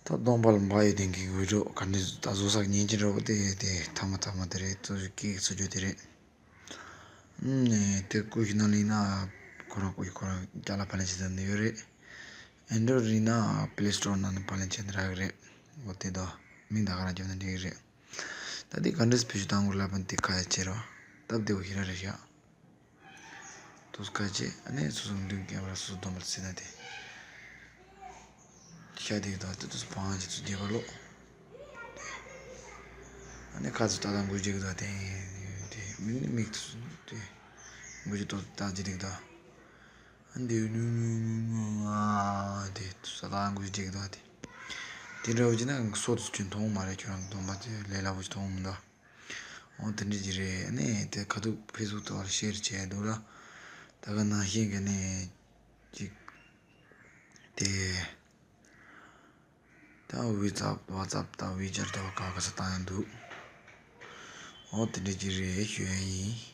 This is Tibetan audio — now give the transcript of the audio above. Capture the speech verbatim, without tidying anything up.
ད་གདོང་པ་ལ་འབའ་ཡོད་དེ་གི་འོས་འགྲོ་ག་འདྲ་ད་བཟོ་ས་ཉན་གྱི་འགྲོ་དེ་དེ་ཐ་མ་ཐ་མ་དེ་རེད། ཚོ་སྐད་ཚོ་རྒྱུ་དེ་རེད། ཨུམ་ནས་དེ་ཀུ་ཤུ་ནང་ལིན་ན་ཁོ་རང་ཀུ་ཤུ་ཁོ་རང་རྒྱ་ལ་ཕབ་ལེན་བྱེད་ཐུབ་ནི་ཡོད་རེད། ཨེན་ཌོ་རོ་ཌི་ཡིན་ན་པི་ལེ་སི་ཊོར་ནང་ནས་ཕབ་ལེན་བྱེད་ནི་རག་གི་རེད། འོ་དེ་དོ་མིང་ད་ག་རང་རྒྱབ་ན་འགྲིག་གི་རེད། ད་དེ་ག་འདྲས་བེད་སྤྱོད་གཏང་དགོས་ལབ་ན་དེ་ཁ་ཡ་ཆེ་རོ། སྟབས་བདེ་བོ་ཞེ་དྲག་རེད་ཤག་དུས་ཁ་ཆེ་ཨ་ནི་སོ་སོ་མདུན་སྐྱེལ་བ་སོ་སོ་སྡོམ་པ་ཟེར་ན་དེ། ཤ་དེ་དང་དེ་དུས་བང་ཅི་ཚུ་རྒྱས་པ་ལོ། ཨ་ནི་ཁ་ཚུ་ཏག་ཏག་འགུལ་རྒྱུ་དང་དེ་དེ་མིག་ནི་མིག་ཏུ་དེ་འགུལ་རྒྱུ་ཏོག་ཏག་ཅི་རིག་དང་། ཨ་འདི་ནུ་ནུ་ནུ་ནུ་ཨ་དེ་ས་ཏག་འགུལ་རྒྱུ་དང་དེ། དེ་འདྲ་བོ་ཅི་ན་སོ་དུ་ཅུན་མཐོང་མ་རེད། ཁྱོད་རང་གི་སྡོམ་པ་དེ་ལས་སླ་པོ་ཅིག་མཐོང་མི་འདུག་འོ་དེ་འདྲ་ཅིག་རེད། ཨ་ནི་དེ་ཁ་ཐུག་ཕེ་སི་བུག་ཐོག་ལ་ཤེར་བྱས་འདུག་ལ། ད་ག་ནང་བཞིན་གི་ནི་ཅིག་དེ། ད་ཝི་ཙབ་ཝ་ཙབ་དང་ཝི་ཅར་དང་ག་ག་ས་བཏང་ཡང་འདུག་འོ་དེ་འདྲ་ཅིག་རེད་ཞུ་ཡ་ཡིན།